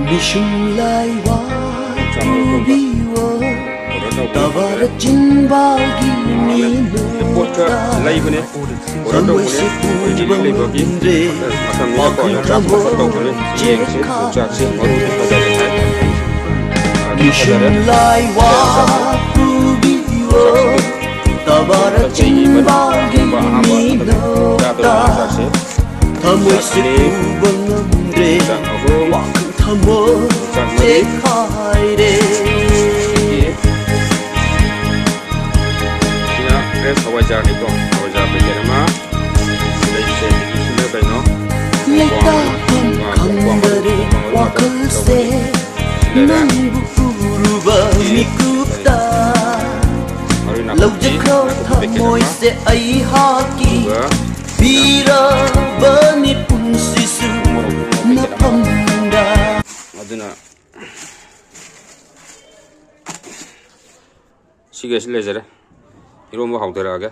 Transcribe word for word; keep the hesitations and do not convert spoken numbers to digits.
ꯃꯤꯁꯨꯝ ꯂꯥꯏꯋꯥ ꯄꯨꯕꯤꯌꯣ, ꯇꯕꯥꯔ ꯆꯤꯟꯕꯥꯜꯒꯤ ꯃꯤꯅꯣꯛꯇ꯫ ꯄꯣꯠ ꯈꯔ ꯂꯩꯕꯅꯦ, order ꯇꯧꯕꯅꯦ꯫ ꯑꯩꯈꯣꯏ ꯗꯤꯜꯂꯤ ꯂꯩꯕꯒꯤ ꯃꯇꯝꯅꯤꯅꯀꯣ, ꯌꯣꯡꯆꯥꯛ ꯃꯁꯛ ꯇꯧꯕꯅꯦ꯫ ꯌꯦꯡꯁꯤ, ꯌꯣꯡꯆꯥꯛꯁꯤ ꯃꯔꯨꯗꯤ ꯐꯖꯔꯦ ꯍꯥꯏ꯫ ꯑꯗꯨ ꯃꯤꯁꯨꯝ ꯐꯖꯔꯦ꯫ ꯂꯥꯏꯋꯥ ꯄꯨꯕꯤꯌꯣ, ꯇꯕꯥꯔ ꯆꯤꯟꯕꯥꯜꯒꯤ ꯃꯤꯅꯣꯛꯇ꯫ ꯊꯃꯣꯏꯁꯦ ꯄꯨꯕ ꯉꯝꯗ꯭ꯔꯦ, ꯋꯥꯈꯜ ꯊꯃꯣꯏ ꯆꯦꯈꯥꯏꯔꯦ꯫ ꯁꯤꯅ fresh ꯍꯋꯥꯏꯖꯥꯔꯅꯤꯀꯣ, ꯍꯋꯥꯏꯖꯥꯔ packet ꯑꯃ꯫ ꯑꯗꯩ ꯁꯦꯝꯒꯤꯁꯤꯅ ꯀꯩꯅꯣ? ꯂꯩꯇꯥꯐꯝ ꯈꯪꯗꯔꯦ ꯋꯥꯈꯜꯁꯦ, ꯅꯪꯕꯨ ꯎꯔꯨꯕ ꯃꯤꯀꯨꯞꯇ꯫ ꯂꯧꯖꯈ꯭ꯔꯣ ꯊꯃꯣꯏꯁꯦ ꯑꯩꯍꯥꯛꯀꯤ, ꯄꯤꯔꯕꯅꯤ ꯄꯨꯟꯁꯤꯁꯨ ꯅꯐꯝꯗ꯫ ꯑꯗꯨꯅ ꯁꯤꯒꯩꯁꯤ ꯂꯩꯖꯔꯦ꯫ ꯏꯔꯣꯝꯕ ꯍꯧꯗꯔꯛꯑꯒꯦ꯫